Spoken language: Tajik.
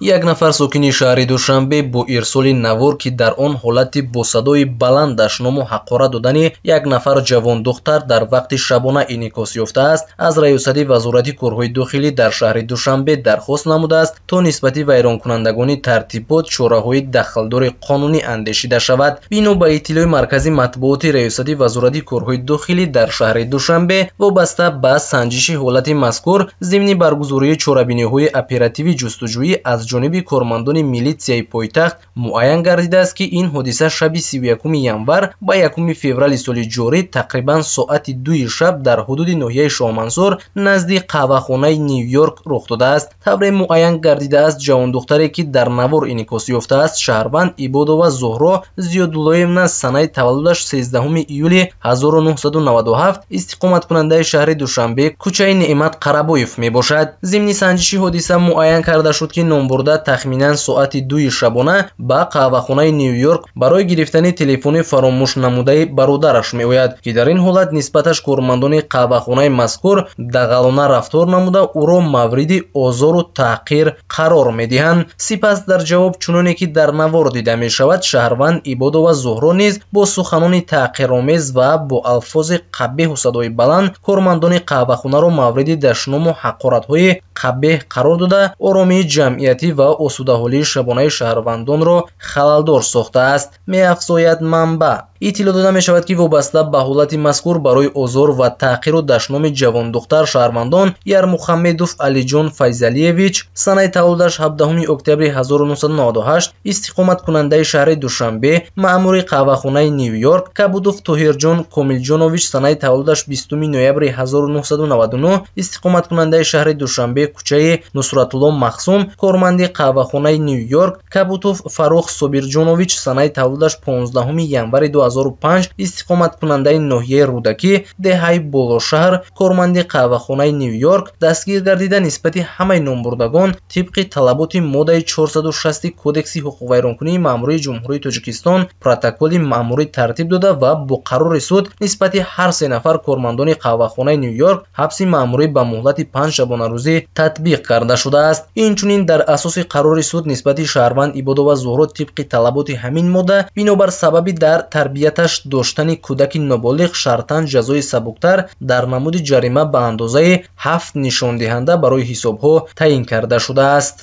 Як нафар сокини шаҳри Душанбе бо ирсоли навор, ки дар он ҳолати бо садои баланд дашному ҳақорат додани як нафар ҷавондухтар дар вақти шабона инъикос ёфтааст, аз Раёсати Вазорати корҳои дохилӣ дар шаҳри Душанбе дархост намудааст, то нисбати вайронкунандагони тартибот чораҳои дахлдори қонунӣ андешида шавад. Бино ба иттилои Маркази матбуоти Раёсати Вазорати корҳои дохилӣ дар шаҳри Душанбе, вобаста ба санҷиши ҳолати мазкур, зимни баргузории чорабиниҳои оперативӣ ҷустуҷӯӣ аз ҷониби кормандони милитсияи пойтахт муайян гардидааст, ки ин ҳодиса шаби 31 январ ба 1 феврали соли ҷорӣ тақрибан соати 2 шаб дар ҳудуди ноҳияи Шоҳмансур назди қаҳвахонаи Нью-Йорк рух додааст. Тавре муайян гардидааст, ҷавондухтаре, ки дар навор инъикос ёфтааст, шаҳрванд Ибодова Зуҳро Зиёдуллоевна, санаи таваллудаш 13 июли 1997, истиқоматкунандаи шаҳри Душанбе, кӯчаи Неъмат Қарабоев мебошад. Зимни санҷиши ҳодиса муайян карда шуд, ки номбурда тахминан соати 2 шабона ба қаҳвахонаи Нью-Йорк барои гирифтани телефони фаромӯшнамудаи бародараш меояд, ки дар ин ҳолат нисбаташ кормандони қаҳвахонаи мазкур дағалона рафтор намуда, ӯро мавриди озору таҳқир қарор медиҳанд. Сипас дар ҷавоб, чуноне ки дар навор дида мешавад, шаҳрванд Ибодова Зуҳро низ бо суханони таҳқиромез ва бо алфози қабеҳу садои баланд кормандони қаҳвахонаро мавриди дашному ҳақоратҳои қабеҳ қарор дода, оромии ҷамъиятӣ ва осудаҳолии шабонаи шаҳрвандонро халалдор сохтааст, меафзояд манбаъ. Иттилоъ дода мешавад, ки вобаста ба ҳолати мазкур барои озор ва таҳқиру дашноми ҷавондухтар шаҳрвандон Ярмухаммедов Алиҷон Файзалиевич, санаи таваллудаш 17 октябри 1998, истиқоматкунандаи шаҳри Душанбе, маъмури қаҳвахонаи Нью-Йорк, Кабудов Тоҳирҷон Комилҷонович, санаи таваллудаш 20 ноябри 1999, истиқоматкунандаи шаҳри Душанбе, кӯчаи Нусратулло Махсум, корманди қаҳвахонаи Нью-Йорк, Кабутов Фаррух Собирҷонович, санаи таваллудаш 15 январи 2005, истиқоматкунандаи ноҳияи Рӯдакӣ, деҳаи Болошаҳр, корманди қаҳвахонаи Нью-Йорк дастгир гардида, нисбати ҳамаи номбурдагон тибқи талаботи моддаи 460 Кодекси ҳуқуқвайронкунии маъмурии Ҷумҳурии Тоҷикистон протоколи маъмурӣ тартиб дода ва бо қарори суд нисбати ҳар се нафар кормандони қаҳвахонаи Нью-Йорк ҳабси маъмурӣ ба муҳлати 5 шабонарӯзӣ татбиқ карда шудааст. Инчунин дар асоси қарори суд нисбати шаҳрванд Ибодова Зуҳро тибқи талаботи ҳамин модда бинобар сабаби дар тарбияташ доштани кӯдаки ноболиғ шартан ҷазои сабуктар дар намуди ҷарима ба андозаи 7 нишондиҳанда барои ҳисобҳо таъин карда шудааст.